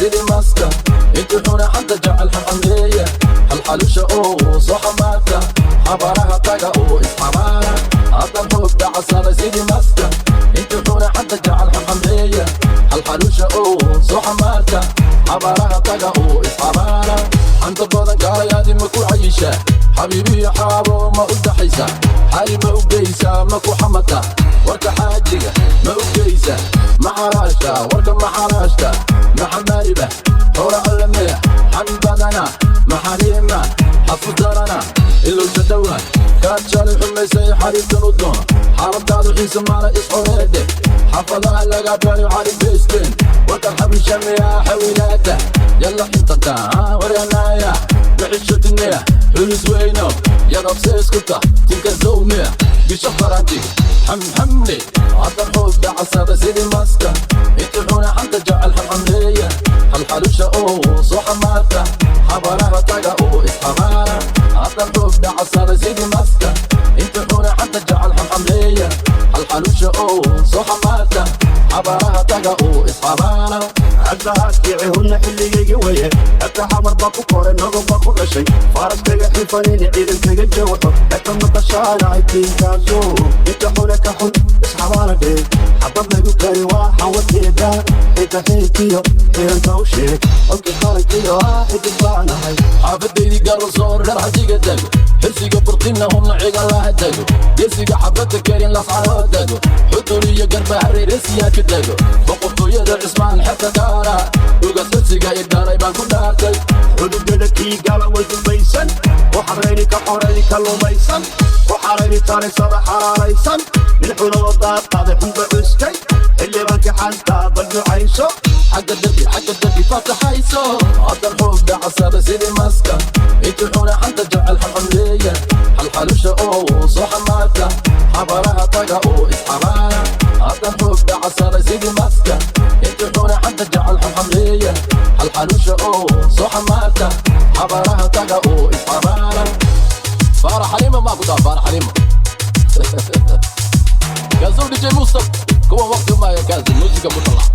Sidii maska intii xuna xanta jecel xamxamleeya, xalxalusha oo soo xamaarta, xabaaraha taga oo isxabaara. Haddan xoog dhacasaday sidii maska intii xuna xanta jecel xamxamleeya, xalxalusha oo soo xamaarta, xabaaraha taga oo isxabaara. Xanta badan gaalayaadi ma ku cayishaa? Xabiibiyo xaabo ma u dhaxaysa? Xaali ma u geysaa? Ma ku xamata? Warka xaajiga ma u geysa? Ma xaraashta? Warka ma xaraashta? Ma xamaaliba? Xoola allameya? Xan badana? Ma xariima? Xasu darana? Ilowsha dhowa kaad shalay xumaysay, xariiftan u doona. Xaaladaadu xiise maala isxoreedhe, xaafadaha laga baro xarifaysteen. Warkan xabishamiyaa xawilaada? Yalla xintanta waryanaya maxishotinaya xulus weyno yadabseeskuta tinka zowmiya gisho farantiga xamxamle. Haddan xoog dhacasada sidii maska inti xuna xanta jecel xamxamleeya, xalxalusha oo soo xamaarta, xabaaraha taga oo isxabaara. Haddan xoog dhacasada sidii maska inti xuna xanta jecel xamxamleeya, xalxalusha oo soo xamaarta, xabaaraha taga oo isxabaara. Cabdahaadkiicihunna xilligayga weye. Abta Xamar baa ku koray, nogo baa ku dhashay, faraskaga xifanini, ciidankaga jawaxo xeta maqashaanahay tiinkaaso. Inta xune ka xun isxabaala dhee, xabad lagu kari waxaan wateedaa xita xiitiyo xiranta u sheeg codka qarankiyo ah xidig baanahay. Xaafadaydii garasoo reer xajiga dego, xirsiga burtinna hunna cigalaha dego, geesiga xabadda karin lascaroo dego, Xudur iyo garba hareeresiyaa ka dego, boqortooyada Cismaan xerta gaara ugas xirsiga idhalay baan ku dhaartay. Xudugada kii gala way dubaysan, ku xarayni ka xorayni ka lumaysan, ku xarayni tarisada xalaalaysan, nin xunoo daaqaday xunba cuskay, xildhibaanka xantaa bal ducayso. Xagga darbi, xagga darbi faataxayso. Haddan xoog dhacasada sidii maska intii xuna xanta jecel xamxamleeya, xalxalusha oo soo xamaarta, xabaaraha taga oo isxabaara. Haddan xoog dhacasada sidii maska intii xuna xanta jecel xamxamleeya, xalxalusha oo soo xamaarta, xabaaraha taga oo isxabaara. Faara Xaliima maa ku taa? Faara Xaliima kaasoo DJ Mustaf kuwan waqti umaya kaasi muusiga ku dhalac.